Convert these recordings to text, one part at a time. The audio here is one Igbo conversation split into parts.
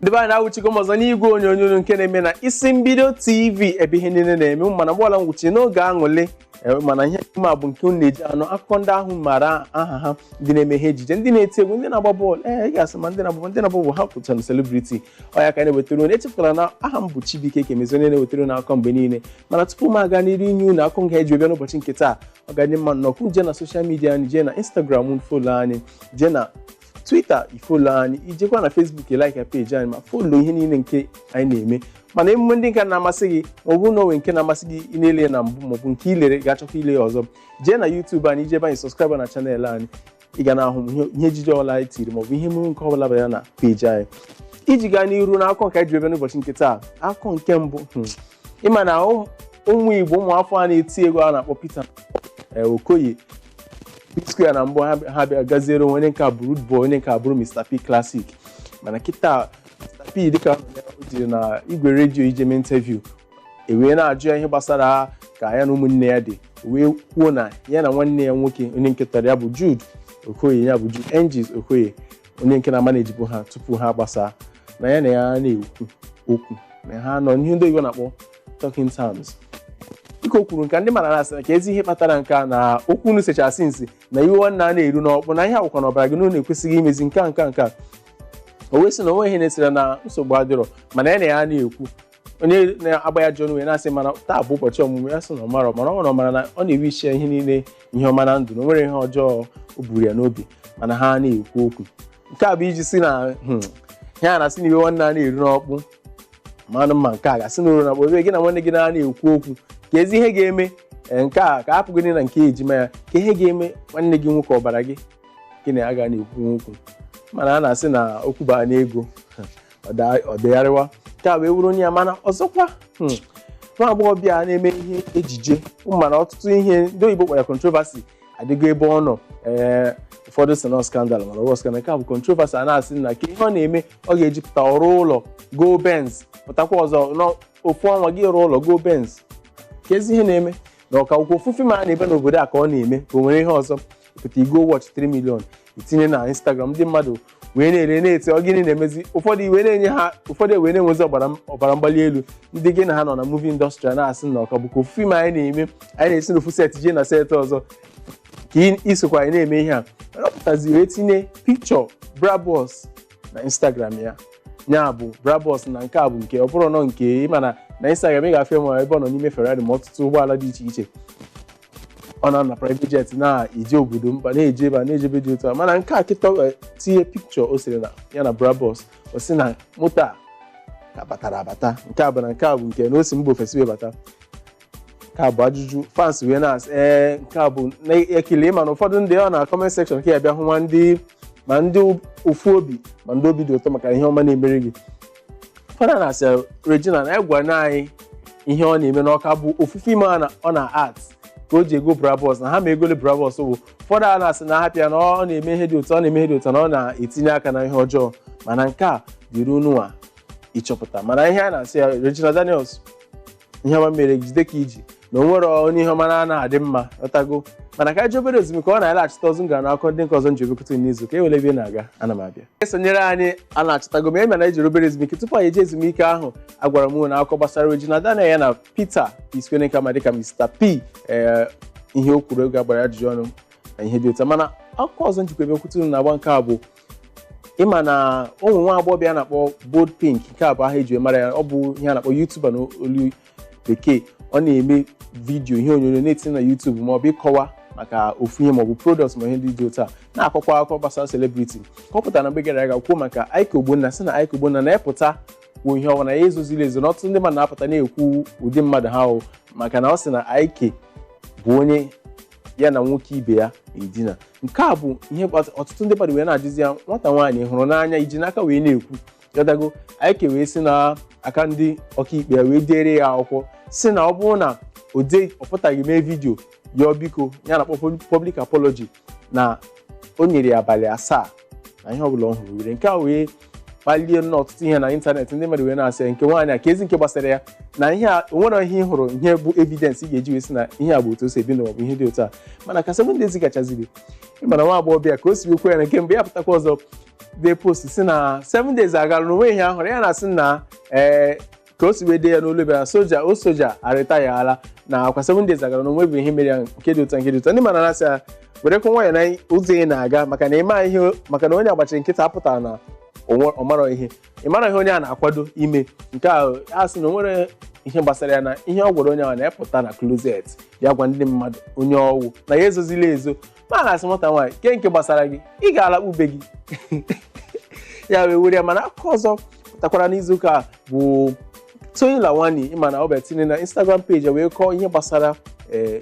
Ndị be anyị na-awụchigo m ọzọ n'igwe onyonyo nke na-eme na Isi Mbido TV, ebe ihe niile na-eme. Mana mgbe nwuchi n'oge aṅụlị, mana ihe ma bụ nke unu na-eji anụ akụkọ ndị ahụ mara aha ha, ndị na-eme ihe ejije, ndị na-eti egwu, ndị na-agba bọọlụ. Ee, ị ga-asị ma ndị na-agba, ndị na-agba bọọlụ, ha pụtara celebrity. Ọ ya ka anyị na-ewetara unu. Echefukwara na aha m bụ Chibuike Kemezi, onye na-ewetara unu akụkọ mgbe niile. Mana tupu m aga n'iru inye unu akụkọ nke eji bịa n'ụbọchị nke taa, ọ ga-adị mma nnọkwu jee na social media anyị, jee na Instagram follow anyị, jee na Twitter i follow anyị, ijekwa na Facebook like page anyị ma follow ihe niile nke anyị na-eme. Mana emume ndị nke na-amasị gị, maọbụ na onwe nke na-amasị gị ị na-ele na mbụ, maọbụ nke ilere ga-achọkwa ile ya ọzọ, jee na YouTube anyị, ijebe anyị subscribe na channel anyị, ị ga na-ahụ ihe ejije ọbụla anyị tiri, maọbụ ihe emume nke ọbụla bịara na peji anyị. Iji gaa n'iru n'akụkọ nke anyị ji ebe n'ụbọchị nke taa, akụkọ nke mbụ, ịma na ụmụ Igbo, ụmụ afọ a na-eti egwu a na-akpọ Peter Okoye, P-Square na mbụ, ha bịa gaziere onwe. Onye nke a bụ Rude Boy, onye nke a bụrụ Mr. P Classic. Mana kịta Mr. P, dịka o jiri na igwe redio ije mee interview, e wee na-ajụ ya ihe gbasara ka ya na ụmụnne ya dị, wee kwuo na ya na nwanne ya nwoke, onye nke tọrọ ya, bụ Jude Okoye, ya bụ Jude Engines Okoye, onye nke na-ama na-ejibu ha tupu ha gbasaa, na ya na ya na-ekwu okwu, na ha nọ n'ihe ndị oyibo na-akpọ talking terms. Dịka o kwuru nke, ndị mara na-asị ka ezi ihe kpatara nke a na okwu unu sechasị nsị na iwe nwanne a na-eru n'ọkpụ, na ihe akwụkwọ na ọbara gị na unu ekwesịghị imezi nke a nke a nke a. O wee sị na onwe ihe na-esere na nsogbu adịrọ, mana ya na ya na-ekwu. Onye na-agba ya jụọ wee na-asị mana taa bụ ụbọchị ọmụmụ ya, sị na ọ mara, mana ọ mara na ọ na-ewe isi ya ihe niile, ihe ọma na ndụ, na o nwere ihe ọjọọ o buru ya n'obi, mana ha na-ekwu okwu. Nke a bụ iji si na ihe a na-asị na iwe nwanne a na-eru n'ọkpụ manụ mma, nke a ga-asị na oru na ebe gị na nwanne gị na-ekwu okwu, ka ezi ihe ga-eme nke a ka hapụ gị na nke ejima ya, ka ihe ga-eme nwanne gị nwoke ọbara gị, gị na ya ga na-ekwu okwu. Mana a na-asị na okwu baa n'ego, ọ dịgharịwa. Nke a wee wuru onye ya. Mana ọzọkwa, nwa agbọghọbịa na-eme ihe ejije, mana ọtụtụ ihe ndị oyibo kpọrọ controversy adịgo ebe ọ nọ. Ee, ụfọdụ si na scandal, mana ọwụ scandal, nke a bụ controversy. A na-asị na ka ihe ọ na-eme, ọ ga-ejipụta ọrụ ụlọ go Benz, pụtakwa ọzọ n'ofu ọnwa gị rụọ ụlọ go Benz, ka ezi ihe na-eme na ọka ụkwụ ofu film a na-ebe n'obodo a ka ọ na-eme, ka o nwere ihe ọzọ pụta igo watch 3 million itinye na Instagram, ndị mmadụ wee na-ere na-eti ọ gịnị na-emezi. Ụfọdụ iwe na-enye ha, ụfọdụ wee na-enwezi ọbara mgbali elu. Ndị gị na ha nọ na movie industry na-asị na ọka bụkwa ofu film anyị na-eme, anyị na-esi n'ofu set jee na set ọzọ, ka isokwa anyị na-eme ihe a. Mana ọ pụtazi wee tinye picture Brabus na Instagram ya, ya bụ Brabus, na nke a bụ nke ọ bụrụ nọ nke ịma na Instagram ị ga-afịa ma ebe ọ nọ n'ime Ferrari ma ọtụtụ ụgbọala dị iche iche, ọ nọ na private jet na-eje obodo mba, na-eje ebe a na-ejebe dị otu a. Mana nke a kịta tinye picture o siri na ya na Brabus, o si na moto a ka batara abata, nke a bụ na nke a bụ nke na o si mba ofesi wee bata. Nke a bụ ajụjụ fans wee na-asị ee, nke a bụ na-ekele. Mana ụfọdụ ndị ọ na comment section ka ya bịa hụ nwa ndị ma ndị ofu obi ma ndị obi dị ụtọ maka ihe ọma na-emere gị. Ụfọdụ na-asị Regina na egwa na anyị ihe ọ na-eme n'ọka bụ ofufe ime ọ na art ka o ji ego Brabus, na ha ma egole Brabus bụ. Ụfọdụ a na-asị na hapịa na ọ na-eme ihe dị ụtọ, ọ na-eme ihe dị ụtọ, na ọ na-etinye aka na ihe ọjọọ. Mana nke a dịrị ununwa ịchọpụta. Mana ihe a na-asị ya, Regina Daniels, ihe ọma mere jide ka iji na o nwere onye ihe ọma na adị mma ọtago. Mana ka anyị obere ezumike, ọ na-alaghachite ọzọ, m gara n'akụkọ ndị nke ọzọ nji ebekwute n'izu ka e were ebe ị na-aga. Ana m abịa esonyere anyị. A na-achọtago m eme na ejiri obere ezumike. Tupu anyị eje ezumike ahụ, agwara m na akụkọ gbasara Regina Daniel ya na Peter P-Square ma dịka Mr. P, ee, ihe o kwuru oge agbara ajụjụ ọnụ na ihe dị otu. Mana akụkọ ọzọ njikwa ebekwute unu na-agba nke a bụ ịma na ụmụ nwa agbọghọbịa a na-akpọ Bold Pink, nke a bụ aha eji mara ya, ọ bụ ihe a na-akpọ YouTuber n'olu bekee. Ọ na-eme video, ihe onyonyo na-etinye na YouTube, ma ọ bụ ịkọwa maka ofu ihe maọbụ product ma ihe ndị dị otu a, na-akọkwa akụkọ gbasara celebrity. Ka ọ pụtara na mgbe gara aga kwuo maka Ike Ogbonna, sị na Ike Ogbonna na-epụta kwuo ihe ọbụla ya ezozila ezo, na ọtụtụ ndị mmadụ na-apụta na-ekwu ụdị mmadụ ha hụ, maka na ọ sị na Ike bụ onye ya na nwoke ibe ya na-edina. Nke a bụ ihe ọtụtụ ndị mmadụ wee na-ajụzi ya, nwata nwaanyị hụrụ n'anya iji n'aka wee na-ekwu yọdago. Ike wee sị na aka ndị ọkaikpe wee dere ya akwụkwọ, si na ọ bụrụ na o de ọ pụtaghị mee video yọọ biko, ya na-akpọ public apology, na o nyere ya abalị 7 na ihe ọbụla ọ hụrụ were. Nke a wee kpalie nnọọ ọtụtụ ihe na ịntanetị. Ndị mmadụ wee na-asị ya nke nwaanyị a ka ezi nke gbasara ya na ihe a, o nwere ihe ị hụrụ, ihe bụ evidence ị ga-eji wee sị na ihe a bụ otu o si ebi na maọbụ ihe dị otu a. Mana ka 7 days gachaziri, ịmana nwa agbọghọbịa ka o si wekwa ya na nke mbụ ya pụtakwa ọzọ. dee post si na 7 days agara na onwe ihe ahụrụ ya na-asị na ee ka o si wee dee ya n'olu bịara soja o soja arịtayala na akwa 7 days agara na onwe bụ ihe mere ya nke dị ụtọ nke dị ụtọ. Ndị mana na-asị ya werekwa nwayọ na ụzọ ị na-aga maka na ịma ihe, maka na onye agbachiri nkịta apụtara na ọ marọ ihe, ị mara ihe onye a na-akwado ime. Nke a a sị na o nwere ihe gbasara ya na ihe ọ gwara onye ahụ na-epụta na closet ya gwa ndị mmadụ onye ọwụ na ya ezozila ezo. Ma na-asị nwata nwaanyị ke nke gbasara gị, ị ga-alakpu be gị ya wee were ya. Mana akụkọ ọzọ pụtakwara n'izuụka a bụ Toyin Lawani, ịma na ọ bịa tinye na Instagram page ya wee kọọ ihe gbasara ee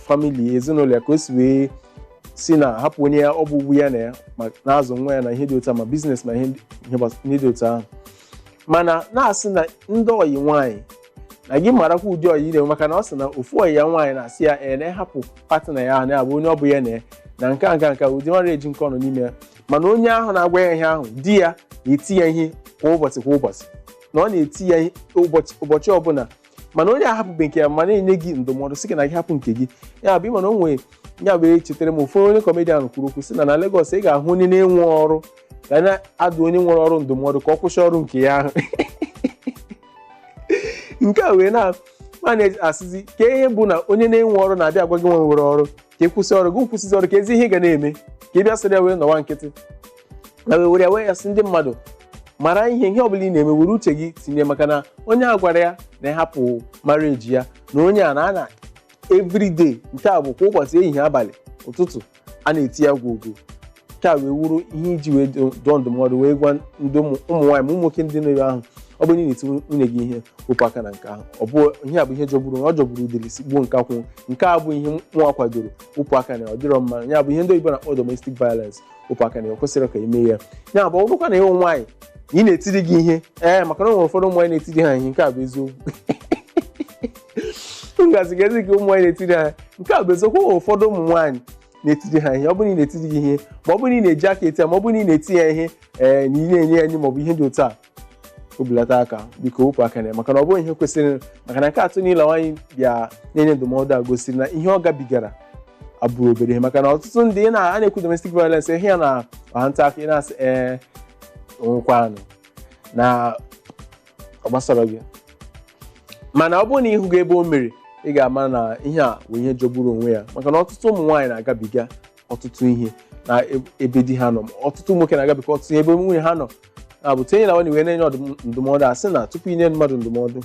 family ezinụlọ ya, ka o si wee si na hapụ onye ya ọ bụ ugwu ya na ya ma na-azụ nwa ya na ihe dị otu a, ma business ma ihe dị otu ahụ. Mana na-asị na ndị ọyị nwaanyị na gị marakwa ụdị ọyị ire, maka na ọ sị na ofu ọyị ya nwaanyị na-asị ya ee na-ehapụ partner ya ahụ na-abụ onye ọ bụ ya na ya na nke a nke a nke a ụdị mara eji nke ọ nọ n'ime ya. Mana onye ahụ na-agwa ya ihe ahụ di ya na-eti ya ihe kwa ụbọchị kwa ụbọchị, na ọ na-eti ya ihe ụbọchị ụbọchị ọbụla, mana onye ahapụbe nke ya ma na-enye gị ndụmọdụ sị gị na gị hapụ nke gị. Ya bụ ịma na o nwee ya wee chetara m ofu onye comedian kwuru okwu sị na na Lagos ị ga-ahụ onye na-enwe ọrụ ga na-adụ onye nwere ọrụ ndụmọdụ ka ọ kwụsị ọrụ nke ya ahụ. Nke a wee na ma na-asịzi ka ihe bụ na onye na-enwe ọrụ na-abịa agwa gị nwa nwere ọrụ ka ị kwụsị ọrụ gị, kwụsịzi ọrụ ka ezi ihe ị ga na-eme ka ị bịa sịrị ya wee nọwa nkịtị na wee were ya wee ya sị ndị mmadụ mara ihe ihe ọbụla ị na-eme were uche gị tinye, maka na onye a gwara ya na ịhapụ marriage ya na onye a na-ana everyday nke a bụ kwa ụbọchị ehihie abalị ụtụtụ a na-eti ya gwogwo. Nke a wee wuru ihe iji wee dụọ ndụmọdụ wee gwa ndị ụmụ nwaanyị ma ụmụ nwoke ndị nọ ebe ahụ, ọ bụrụ na ị na-eti nwunye gị ihe wepụ aka na nke ahụ. Ọ bụ ihe a bụ ihe jọgburu ọ jọgburu udele si gbuo nkakwụ, nke a bụ ihe nwa kwadoro wepụ aka na ya, ọ dịrọ mma. Ya bụ ihe ndị oyibo na-akpọ domestic violence, wepụ aka na ya, ọ kwesịrị ka ime ya. Ya bụ ọ bụrụkwa na ịhụ nwaanyị na ị na-etiri gị ihe ee, maka na o nwere ụfọdụ ụmụ nwaanyị na-etiri ha ihe, nke a bụ eziokwu. Ngazi ga-ezi ka ụmụ nwaanyị na-etiri ha, nke a bụ eziokwu. O nwere ụfọdụ ụmụ nwaanyị na-etiri ha ihe, ọ bụrụ na ị na-etiri gị ihe, ma ọ bụrụ na ị na-eji aka eti ya, ma ọ bụrụ na ị na-eti ya ihe ee na ị na-enye ya nri ma ọ bụ ihe dị otu a, o belata aka biko wepụ aka na ya, maka na ọ bụghị ihe kwesịrị. Maka na nke atụ niile nwaanyị bịa na-enye ndụmọdụ a gosiri na ihe ọ gabigara abụrụ obere ihe, maka na ọtụtụ ndị ị na a na-ekwu domestic violence ihe ya na ọha nta akụkọ ị na-asị ee nwekwanụ na ọ gbasara gị, mana ọ bụrụ na ịhụ gị ebe o mere ị ga-ama na ihe a bụ ihe jọgburu onwe ya, maka na ọtụtụ ụmụ nwaanyị na-agabiga ọtụtụ ihe na ebe di ha nọ, ọtụtụ nwoke na-agabiga ọtụtụ ihe ebe nwunye ha nọ. Na bụ tinye na nwanne wee na-enye ndụmọdụ a sị na tupu inye mmadụ ndụmọdụ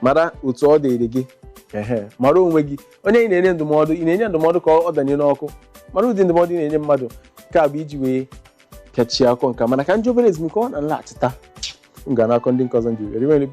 mara otu ọ dịrị gị, ehe mara onwe gị onye ị na-enye ndụmọdụ, ị na-enye ndụmọdụ ka ọ danye n'ọkụ, mara ụdị ndụmọdụ ị na-enye mmadụ. Nke a bụ iji wee pịachie akọ nka. Mana ka ndị obere ezumike ọ na nlaghachita m ga na-akọ ndị nke ọzọ ndị were